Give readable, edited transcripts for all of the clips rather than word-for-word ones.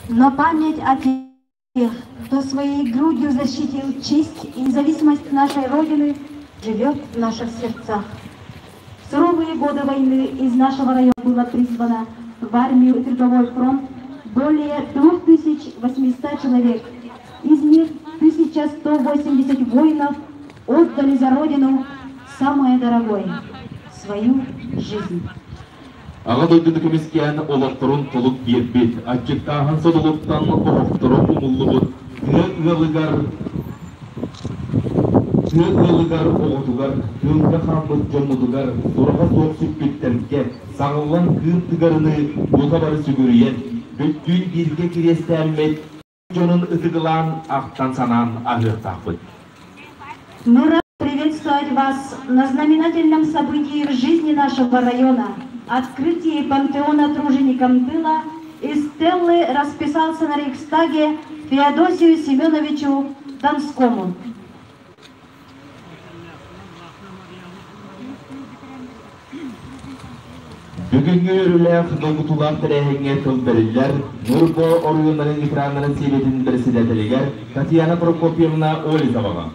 Но память о тех, кто своей грудью защитил честь и независимость нашей Родины, живет в наших сердцах. В суровые годы войны из нашего района было призвано в армию и трудовой фронт более 2800 человек. Из них 1180 воинов отдали за Родину самое дорогое – свою жизнь. Аҕа дойдуну көмүскээн олохторун толук биэрбит, аччыктааһын содулуттан оһохторо умуллубут тыа ыалыгар тыа ыалыгар оҕотугар, тыылга хаалбыт дьоммутугар сураҕа суох сүппүттэргэ саҕыллан кыым тыгарыныы бука бары сүгүрүйэн, бүттүүн бииргэ кириэстээммит дьонун ытыгылаан ахтан-санаан аһыахтаахпыт. Мы рады приветствовать вас на знаменательном событии в жизни нашего района – открытии пантеона труженикам тыла и стеллы расписался на Рейхстаге Феодосию Семеновичу Донскому. Бүгүҥҥү үөрүүлээх долгутуулаах тэрээһиҥҥэ тыл бэриллэр Ньурба оройуоннарын ветераннарын сэбиэтин председателигэр Татьяна Прокопьевна Олесоваҕа.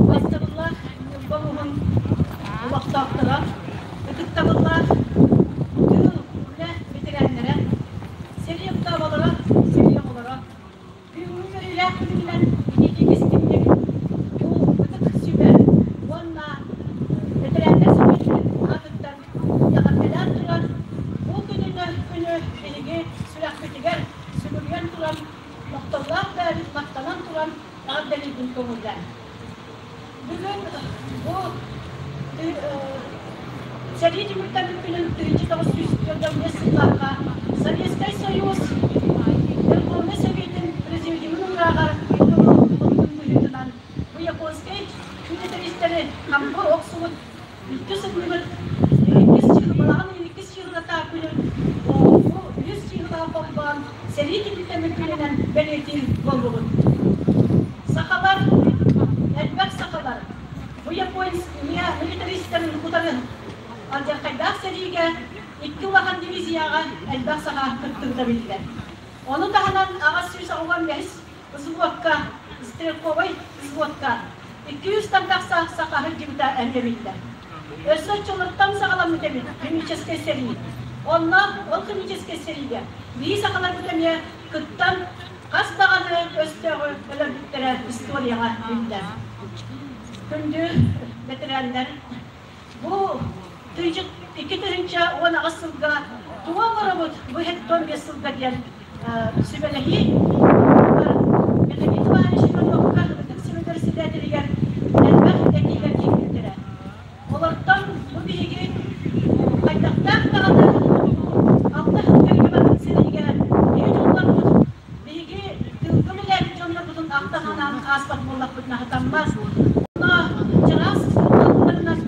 Бастабыллаах Ньурба улууһун олохтоохторо, ытыктабыллаах тыыл, үлэ бэтэрээннэрэ, сэрии октооболоро, сэрии оҕолоро, бүгүҥҥү үөрүүлээх күнүнэн итиитик истиҥник бу ытык сүбэ уонна бэтэрээннэр сүбэтин аатыттан эҕэрдэлээн туран, бу күнүнэ күнү биһиги сүрэхпитигэр сүгүрүйэн туран Махталлаах бэйэбит махтанан туран эҕэрдэлиирбин көҥүллээн. Бүгүн бу сэрии түмүктэммит күнүн 1945 сыллаахха Советскай Союз Верховнай Советын Президиумун уурааҕар ылыллыбытын быһыытынан бу японскай милитаристары хампы охсубут Иккис ынныбыт иккис чыһылаҕын иккис чыһылата күнүн бу үһүс чыһылаҕа холбоон сэрии түмүктэммит күнүнэн бэлиэтиир буоллубут. Сахалар, элбэх сахалар бу Япония милитаристарын утары алдьархайдаах сэриигэ икки улахан дивизияҕа элбэх саха кыттыбыта биллэр. Ону таһынан 885 взводка, стрелковай взводка 200-тан тахса саха сылдьыбыта эмиэ биллэр. Өссө оччолортон саҕаламмыт эбит химическэй сэрии. Онно ол химическэй сэриигэ биир сахаларбыт эмиэ кыттан хас даҕаны өстөөҕү өлөрбүттэрэ историяҕа биллэр. Күндү бэтэрээннэр, бу 2018 сылга тугу оҥоробут бу 75 сылга диэн сүбэлэһии Михаил Иванович Ивановка ытык сүбэ председателигэр элбэх этиилэр киирбиттэрэ. Олортон бу биһиги хайдахтаах даҕаны алта сылга барбыт сэриигэ биһиги дьоннорбут биһиги тыылга үлэлээбит дьоннорбутун ахтан санаан ааспат буоллахпытына сатаммат. Онно чараас суолларынан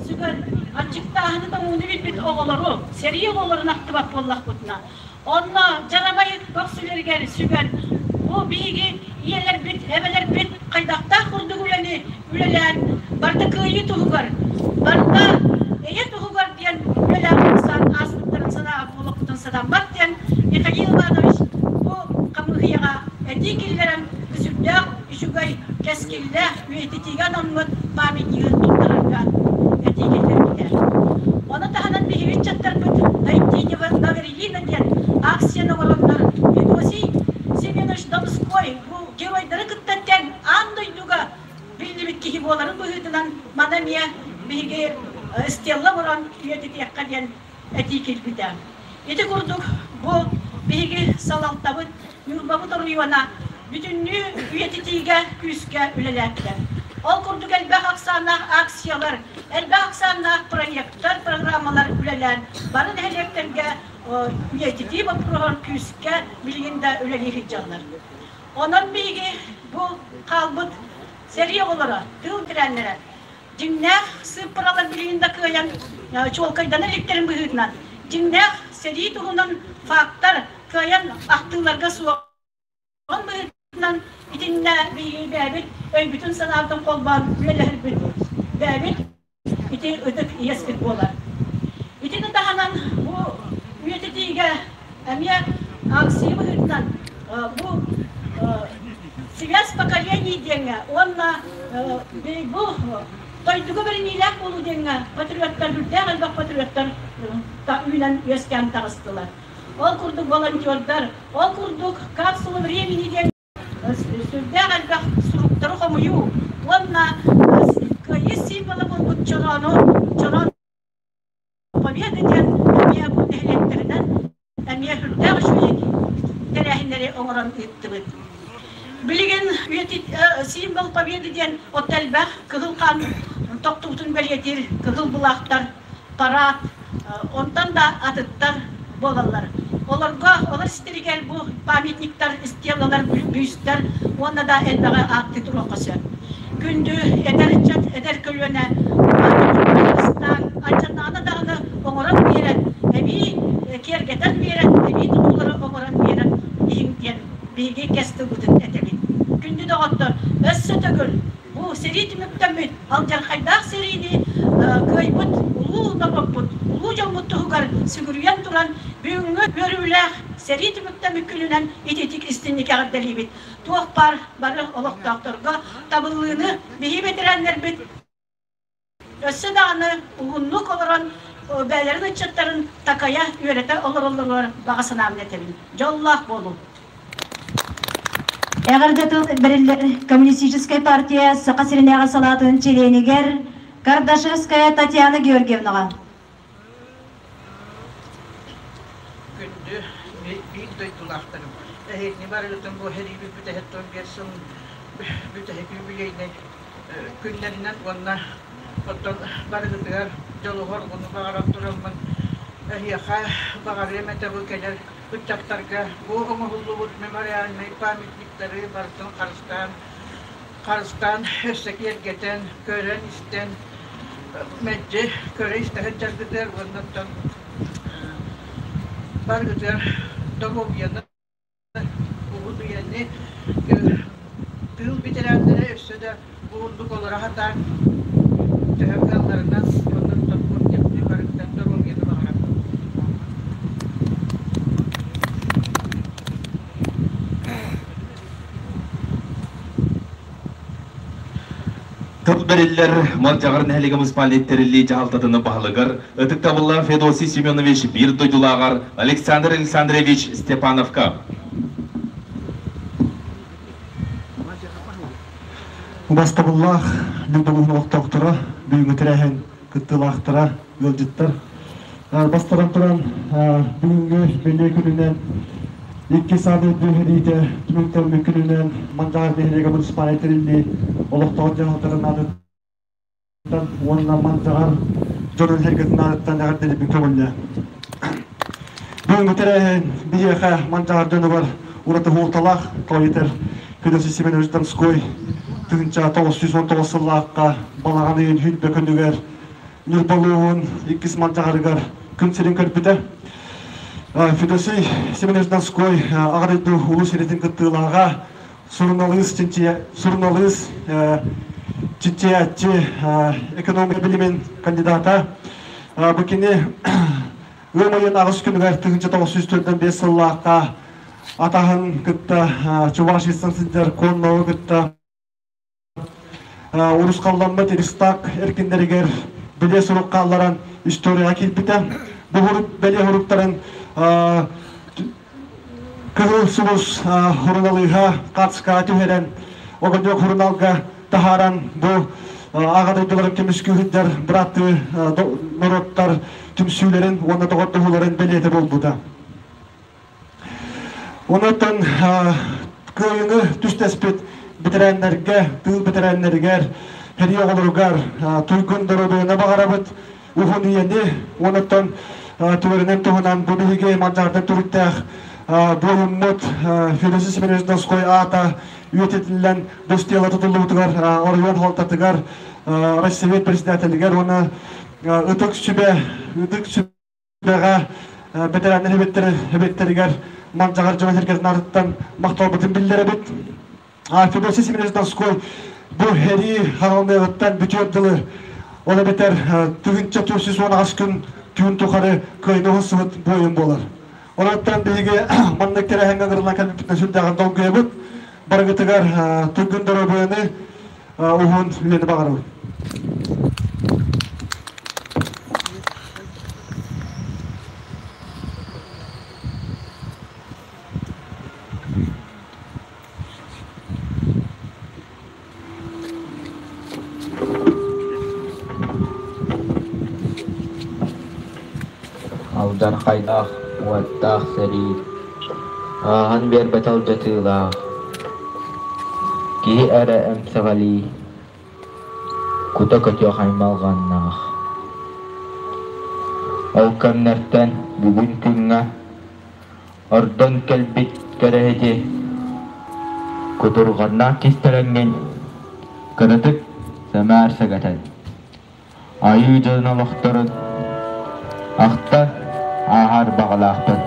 сүгэн аччыктааһыны тоҥууну билбит оҕолору, сэрии оҕолорун ахтыбат буоллахпытына, Онно дьарамай көхсүлэригэр сүгэн, бу биһиги ийэлэрбит, эбэлэрбит хайдахтаах курдук үлэни үлэлээн, барыта кыайыы туһугар, барыта эйэ туһугар диэн үлэлээн ыксаан ааспыттарын санааҕа буолуохпутун сатаммат диэн Михаил Иванович бу хамыыһыйаҕа этии киллэрэн сүрдээх үчүгэй, кэскиллээх үйэтитиигэ анаммыт памятнигы туттарарга этии киллэрбитэ. Ону таһынан биһиги ыччаттарбыт Найти Гаврилина диэн акцияны оҥороннор Федосий Семенович Донской бу геройдары кытта тэҥ аан дойдуга биллибит киһи буоларын быһыытынан маны эмиэ биһиги стелла оҥорон үйэтитиэххэ диэн этии киирбитэ. Ити курдук бу биһиги салалтабыт Ньурбабыт оройуона бүтүннүү үйэтитиигэ күүскэ үлэлээтилэр. Ол курдук элбэх ахсааннаах акциялар, элбэх ахсааннаах проектар, программалар үлэлээн бары нэһилиэктэргэ үйэтитии боппуруоһун күүскэ билигин да үлэлии сылдьаллар. Онон биһиги бу хаалбыт сэрии оҕолоро, тыыл бэтэрээннэрэ Дьиҥнээх сыыппаралар билигин да кыайан чуолкайдана иликтэрин быһыытынан, дьиҥнээх сэрии туһунан фактар, кыайан ахтыыларга суоҕун быһыытынан итиннэ биһиги бэйэбит өйбүтүн-санаабытын холбоон үлэлэһэрбит бэйэбит ити ытык иэспит буолар. Итини таһынан бу үйэтитиигэ эмиэ акция быһыытынан бу связь поколений диэҥҥэ уонна бу дойдуга бэриниилээх буолуу диэҥҥэ патриоттар үрдээх элбэх патриоттар үүнэн үөскээн таҕыстылар. Ол курдук волонтердар, ол курдук капсула времени диэн сүрдээх элбэх суруктары хомуйуу уонна кыайыы символа буолбут чороону чороон Победа диэн эмиэ бу нэһилиэктэринэн эмиэ сүрдээх үчүгэй тэрээһиннэри оҥорон ыыттыбыт. Билигин символ Победы диэн от элбэх кыһыл хаан тохтубутун бэлиэтиир кыһыл былаахтар, парад, онтон да атыттар буолаллар. Олорго олор истэригэр бу памятниктар, стелалар, бүүстэр уонна да элбэҕи ааттыы туруохха сөп. Күндү эдэр ыччат, эдэр көлүөнэ ыстаан, аччатаана даҕаны оҥорон биэрэн, эбии киэргэтэн биэрэн, эбии тутуулары оҥорон биэрэн иһиҥ диэн биһиги кэс тылбытын этэбит. Күндү доҕоттор, өссө төгүл Бу сэрии түмүктэммит алдьархайдаах сэриини кыайбыт улуу норуоппут, улуу дьоммут туһугар сүгүрүйэн туран, бүгүҥҥү үөрүүлээх сэрии түмүктэммит күнүнэн ититик истинник эҕэрдэлиибит. Туох баар бары олохтоохторго табыллыыны биһи бэтэрээннэрбит өссө даҕаны уһуннук олорон бэйэлэрин ыччаттарын такайа үөрэтэ олороллоругар баҕа санаабын этэбин. Дьоллоох буолуҥ! Эҕэрдэ тыл бэриллэр Коммунистическай партия Саха сиринээҕи салаатын чилиэнигэр Кардашевская Татьяна Георгиевнаҕа. Күндү биир дойдулаахтарым, эһигини барыгытын бу сэриибит бүтэһиттэн биэр сыл бүтэһик юбилейнай күннэринэн уонна оттон барыгытыгар дьолу-соргуну баҕаран тураммын эһиэхэ баҕарыам этэ бу кэлэр ыччаттарга бу оҥоһуллубут мемориальнай памятниктары барытын харыстаан харыстаан өссө киэргэтэн көрөн-истэн мэлдьи көрө-истэ сылдьаргытыгар уонна оттон барыгытыгар доруобуйаны Уһун үйэни тыыл бэтэрээннэрэ өссө да уһуннук олоро сатаан төһө кыалларынан оннуттан курдук барыттан доруобуйаны баҕарабын. Тыл бэриллэр Малдьаҕар нэһилиэгэ муниципальнай тэриллии дьаһалтатын баһылыгар ытыктабыллаах Федосий Семенович биир дойдулааҕар Александр Александрович Степановка. Убастабыллаах Ньурба олохтоохторо, бүгүҥҥү тэрээһин кыттыылаахтара, ыалдьыттар. Бастатан туран, бүгүҥҥү бэлиэ күнүнэн икки саады үрдүө түмүктэммит күнүнэн Манчаары нэһилиэгэ муниципальнай тэриллии олохтоох дьаһалтатын аатыттан уонна Манчаҕар дьонун сэргэтин аатыттан эҕэрдэлиибин көҥүллээ. Бүгүҥҥү тэрээһин биһиэхэ Манчаҕар дьонугар ураты суолталаах тоҕо Федосий Семенович Донской 1919 сыллаахха балаҕан ыйын сүүрбэ күнүгэр Ньурба улууһун иккис Малдьаҕарыгар күн сирин көрбүтэ. Федосий Семенович Донской Аҕа дойду улуу сэриитин кыттыылааҕа, суруналыыс, суруналыыс, чинчийээччи, экономика билимин кандидата. Бу кини ыам ыйын аҕыс күнүгэр 1945 сыллаахха атаһын кытта Чувашияттан сылдьар Коннову кытта урусхалламмыт Рестак эркиннэригэр бэлиэ сурук хаалларан историяҕа киирбитэ. Бу бэлиэ суруктарын Кыһыл сулус суруналыыһа хаартыскаҕа түһэрэн, Огонек суруналга таһааран бу аҕа дойдуларын көмүскүү сылдьар бырааттыы норуоттар түмсүүлэрин уонна доҕордоһууларын бэлиэтэ буолбута. Онон кыайыыны түстэспит бэтэрээннэргэ, тыыл бэтэрээннэригэр, сэрии оҕолоругар туйгун доруобуйаны баҕарабыт, уһун үйэни, онуттан түгэринэн туһунан бу биһиги Манчаардан төрүттээх буойуммут Федосий Семенович Донской аата үйэтитиллэн Достела тутуллубутугар оройуон халтатыгар Россия председателигэр уонна Ытык сүбэ Ытык сүбэҕэ. бэтэрээннэр эбиттэригэр Малдьаҕар дьоно-сэргэтин аатыттан махталбытын биллэрэбит. Федосий Семенович Донской бу сэрии хараҥыныаҕыттан бүтүөр дылы, ол эбэтэр 1418 күн түүн тухары кыайыы уһансыбыт буойун буолар. Онон биһиги маннык тэрээһиҥҥэ ыҥырыллан кэлбиппитинэн сүрдээҕин долгуйабыт. Барыгытыгар туйгун доруобуйаны, уһун үйэни баҕарабын. Алдьархайдаах, уоттаах сэрии, ааһан биэрбэт алдьатыылаах, киһи эрэ эмсэҕэлии, кута көтүөх аймалҕаннаах. Ол кэмнэртэн бүгүн күҥҥэ Ордон кэлбит кэрэһити кутурҕаннаах кистэлэҥҥин кыратык сэмээр сэгэтэн, айыы дьонун олохторун ахтан ааһар баҕалаахпын.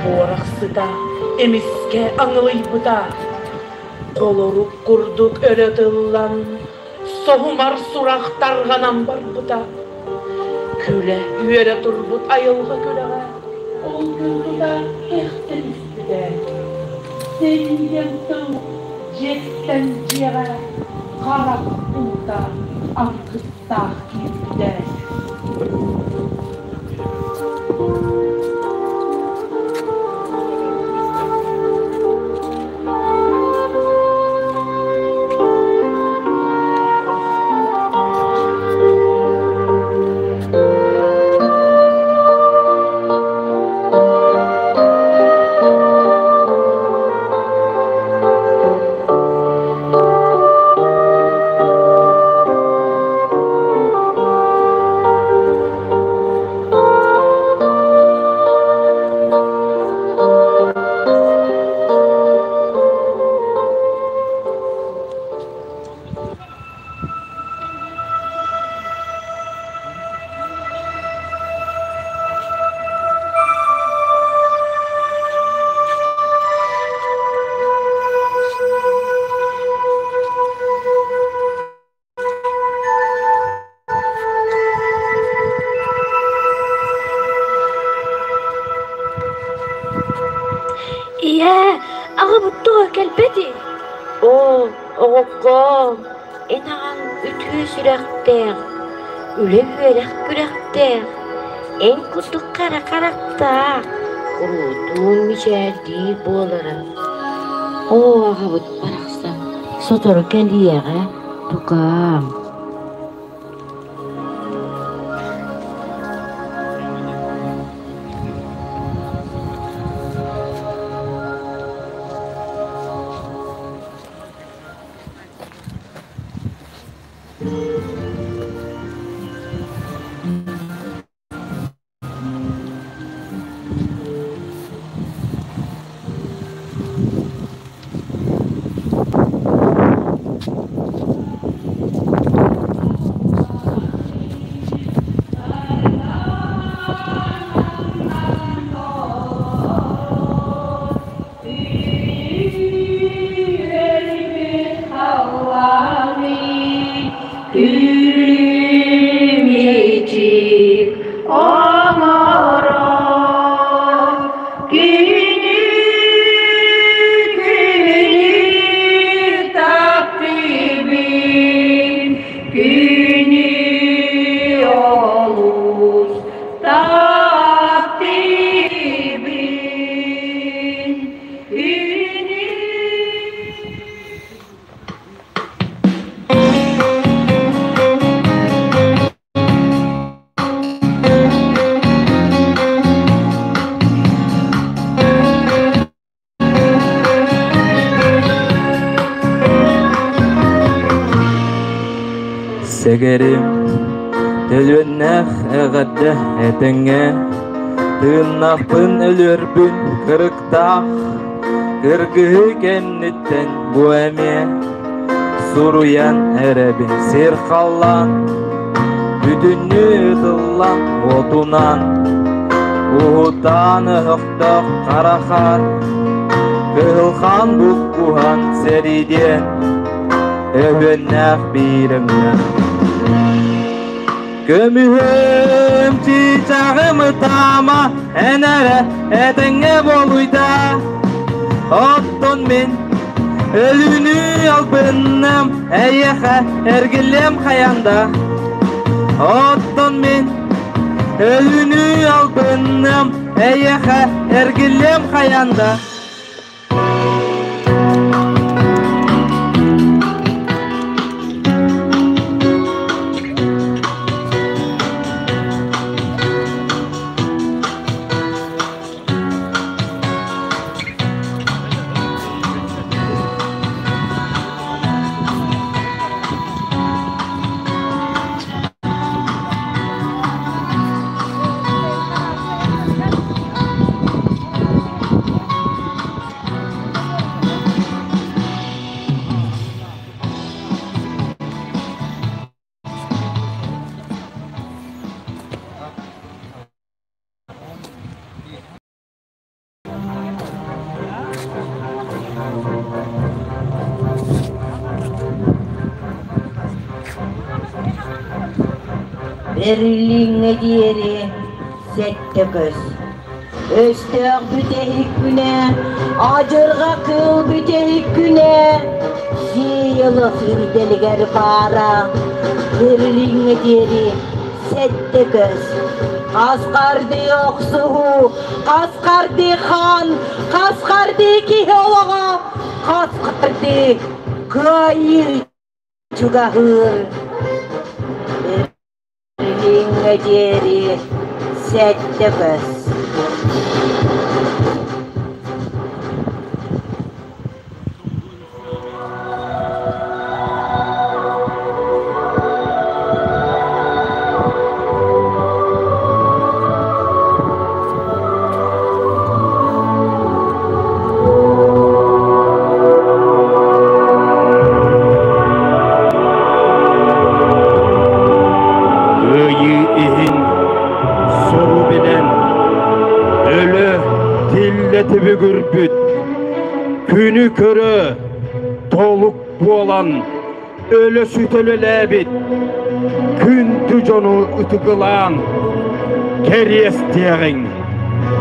Буорах сыта эмискэ аҥылыйбыта, холорук курдук өрө тыллан, соһумар сурах тарҕанан барбыта. Күлэ үөрэ турбут айылҕа күрэҕэ ол күн тута кэхтэн испитэ. Сэриигэ тыл дьиэттэн дьиэҕэ харах уута аргыстаах киирбитэ. Ийээ, аҕабыт тоҕо кэлбэтий? Оо, оҕоккоом, эн аҕаҥ үтүө сүрэхтээх, үлэ-үөрэх күрэхтээх, эн курдук хара харахтаах, куруутун мичээрдиир буолара. Оо, аҕабыт барахсан, сотору кэлиэҕэ, тукаам. Күлүмичик оҥорор күнү күнү таптыыбын күнү олус таптыыбын күнү Сэгэрим, Төлөннөөх эҕэрдэ этэҥҥэ, тыыннаахпын өлөрбүн кырыктаах, кыргыһыы кэнниттэн бу эмиэ суруйан эрэбин сир халлаан, бүтүннүү ытыллан уотунан, уһутаан өһөхтөөх хара хаар, кыһыл хаан буккуһан сэриидиэн, өһүөннээх биир өҥнөөх. Көмүһүм чыычааҕым ытаама, эн эрэ этэҥҥэ буолуйда. Оттон мин өлүүнү албынным, эйиэхэ эргиллиэм хайаан да. Оттон мин өлүүнү албынным, эйиэхэ эргиллиэм хайаан да. Берлиҥҥэ диэри сэттэ көс. Өстөөх бүтэһик күнэ, адьырҕа кыыл бүтэһик күнэ, Сиэлов үрдэлигэр баара. Берлиҥҥэ диэри сэттэ көс. Хас хардыы охсуһуу, хас хардыы хаан, хас хардыы киһи олоҕо, хас хардыы кыайыы чугаһыыр. Берлиҥҥэ диэри сэттэ көс. Кыайыы иһин сору билэн, өлө тиллэ түбүгүрбүт Күнү көрө толук буолан өлө сүтөлөлөөбүт күндү дьону ытыгылаан кэриэстиэҕиҥ,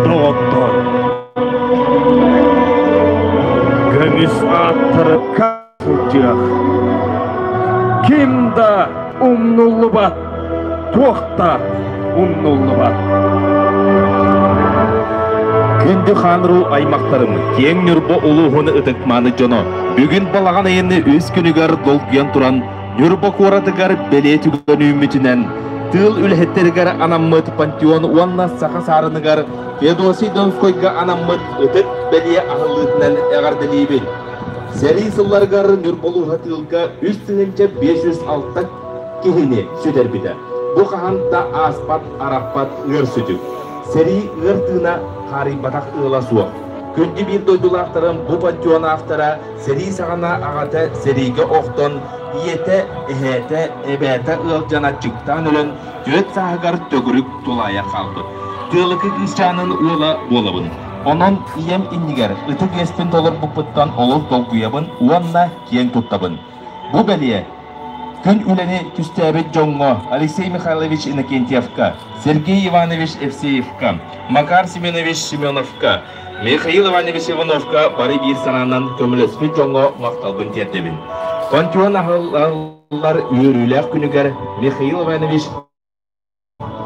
доҕоттор. Көмүс ааттары сылдьыах. Ким да умнуллубат, туох да умнуллубат. Күндү хаанруу аймактарым, киэҥ Ньурба улууһун ытык-мааны дьоно, бүгүн балаҕан ыйын үс күнүгэр долгуйан туран Ньурба куоратыгар бэлиэ түгэн үүммүтүнэн, тыыл үлэһиттэригэр анаммыт пантеон уонна саха саарыныгар Феодосий Донскойга анаммыт ытык бэлиэ аһыллыытынан эҕэрдэлиибин. Сэрии сылларыгар Ньурба улууһа тыылга 3506 киһини сүтэрбитэ. Бу хаһан да ааспат, арахпат ыар сүтүк. Сэрии ыар тыына хаарыйбатах ыала суох. Күндү биир дойдулаахтарым бу пантеон автора сэрии саҕана аҕата сэриигэ охтон, ийэтэ, эһээтэ, эбээтэ ыалдьан аччыктаан өлөн, түөрт сааһыгар төгүрүк тулаайах хаалбыт. Тыалыкы кыысчаанын уола буолабын. Онон ийэм иннигэр ытык иэспин толорбуппуттан олус долгуйабын уонна киэн туттабын. Бу бэлиэ күн үлэни түстээбит дьоҥҥо Алексей Михайлович Иннокентьевка, Сергей Иванович Евсеевка, Макар Семенович Семеновка, Михаил Иванович Ивановка бары биир санаанан көмөлөспүт дьоҥҥо махталбын тиэрдэбин. Пантеон аһыллар үөрүүлээх күнүгэр Михаил Иванович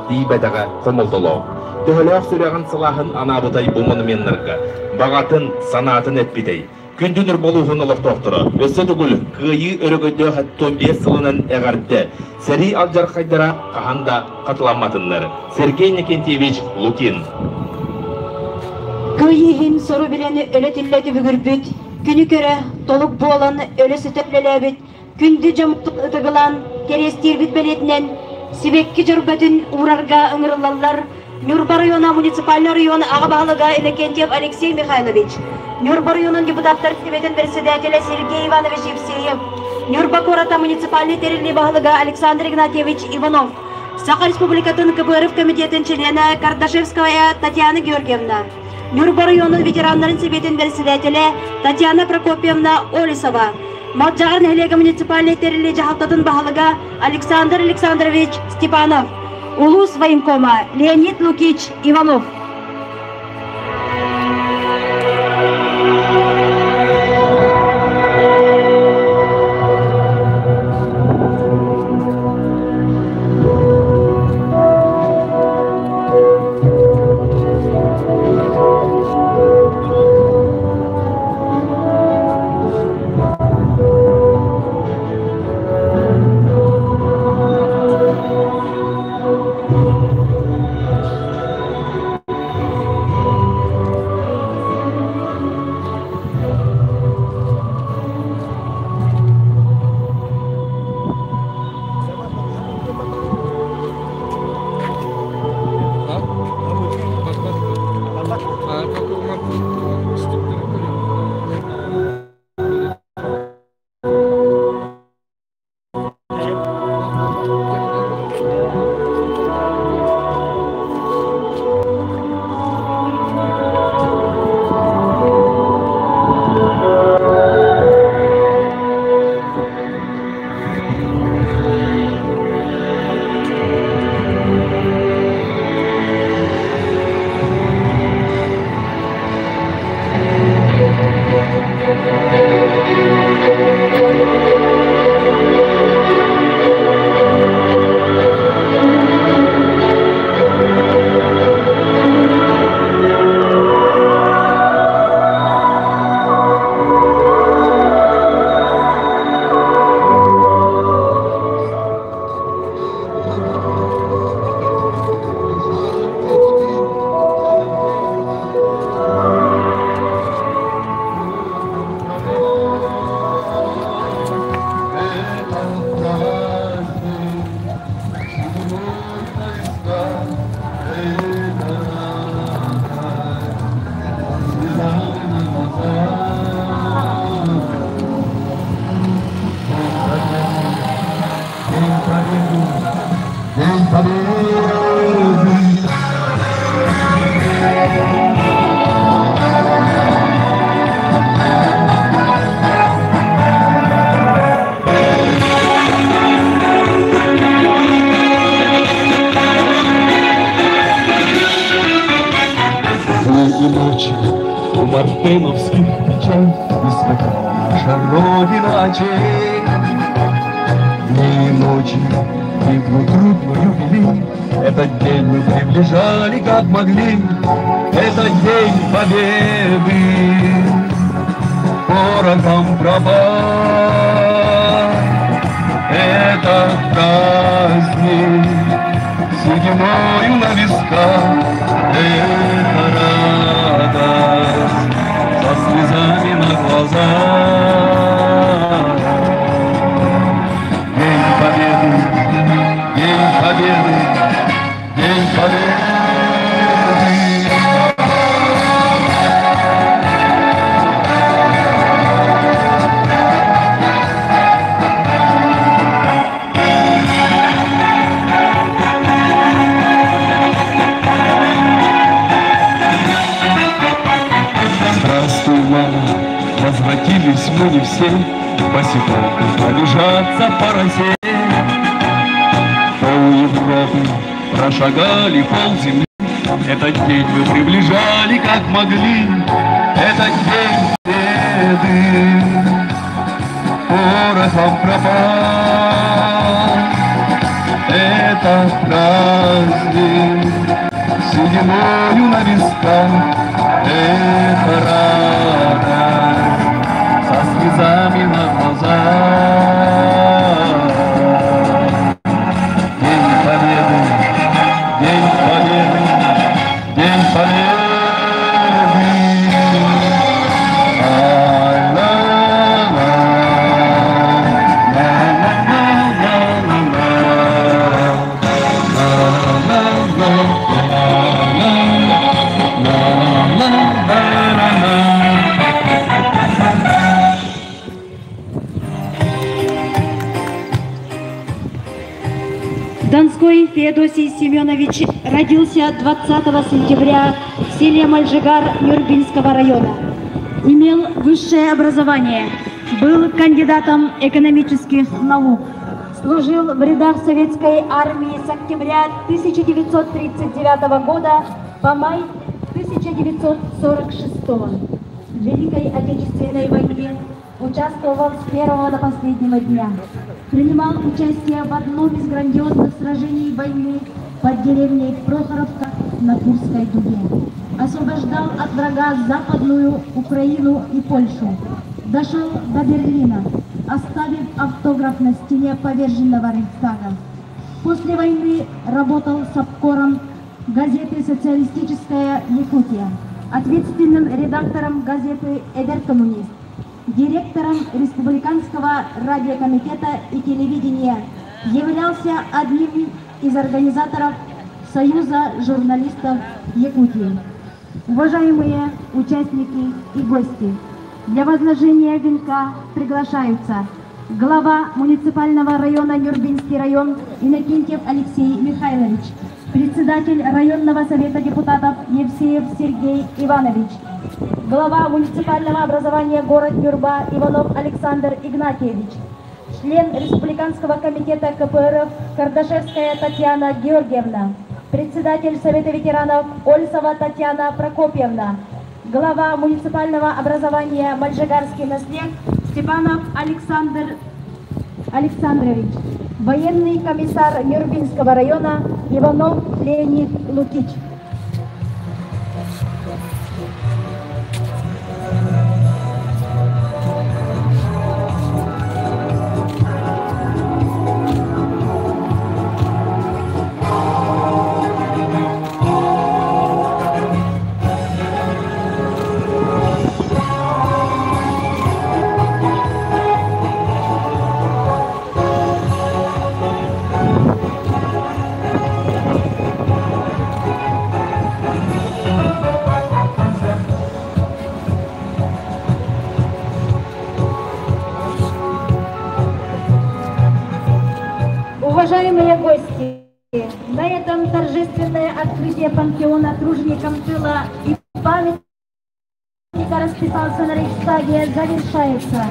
тиийбэтэҕэ хомолтолоох. Төһөлөөх сүрэҕин сылааһын анаабытай бу монуменнарга, баҕатын, санаатын эппитэй. Күндү Ньурбалууһун олохтоохторо, өссө төгүл Кыайыы өрөгөйдөөх 75 сылынан эҕэрдэ! Сэрии алдьархайдара хаһан да хатыламматыннар. Сергей Никентьевич Лукин. Кыайыы иһин сору билэн өлө-тиллэ түбүгүрбүт, күнү көрө, толук буолан өлө-сүтэ үлэлээбит күндү дьоммутун ытыгылаан кэриэстиирбит бэлиэтинэн. Сибэкки дьөрбөтүн уурарга ыҥырыллаллар Ньурба района муниципальный район аҕа баһылыга Иннокентьев Алексей Михайлович, Ньурба районун депутаттар Сэбиэтин председателэ Сергей Иванович Евсеев, Ньурба куората муниципальный тэриллии баһылыга Александр Игнатьевич Иванов, Саха Республикатын КБРФ комитетын чилиэнэ Кардашевская Татьяна Георгиевна, Ньурба районун ветераннарын сэбиэтин председателэ Татьяна Прокопьевна Олесова, Малдьаҕар нэһилиэгэ муниципальнай тэриллии дьаһалтатын баһылыга Александр Александрович Степанов, улуус военкома Леонид Лукич Иванов. Дни и ночи у мартеновских печей Высоко наша Родина очей. Дни и ночи битву трудную вели, Этот день мы приближали как могли, Это день победы порохом пропал. Это праздник сединою на висках, Это радость со слезами на глазах. День Победы, День Победы, День Победы. Здравствуй, мама, возвратились мы не все, босиком пробежаться по росе. Пол Европы прошагали, пол земли, этот день мы приближали, как могли, этот день победы порохом пропал. Это праздник сединою на висках, это радость со слезами на глазах. День Победы, День Победы, День Победы. Ай-ла-ла, ла-ла-ла-ла-ла-ла. Николаевич родился 20 сентября в селе Мальжигар Нюрбинского района. Имел высшее образование, был кандидатом экономических наук. Служил в рядах советской армии с октября 1939 года по май 1946. В Великой Отечественной войне участвовал с первого до последнего дня. Принимал участие в одном из грандиозных сражений войны под деревней Прохоровка на Курской дуге. Освобождал от врага Западную Украину и Польшу. Дошел до Берлина, оставив автограф на стене поверженного Рейхстага. После войны работал сабкором газеты «Социалистическая Якутия», ответственным редактором газеты «Эдер Коммунист», директором Республиканского радиокомитета и телевидения, являлся одним из организаторов Союза журналистов Якутии. Уважаемые участники и гости, для возложения венка приглашаются глава муниципального района Нюрбинский район Иннокентьев Алексей Михайлович, председатель районного совета депутатов Евсеев Сергей Иванович, глава муниципального образования город Нюрба Иванов Александр Игнатьевич, член Республиканского комитета КПРФ Кардашевская Татьяна Георгиевна, председатель Совета ветеранов Ольсова Татьяна Прокопьевна, глава муниципального образования Мальжигарский наслед Степанов Александр Александрович, военный комиссар Нюрбинского района Иванов Леонид Лукич. Уважаемые гости, на этом торжественное открытие пантеона труженикам тыла и памятника расписался на Рейхстаге завершается.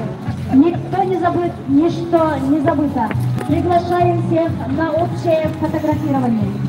Никто не забыт, ничто не забыто. Приглашаем всех на общее фотографирование.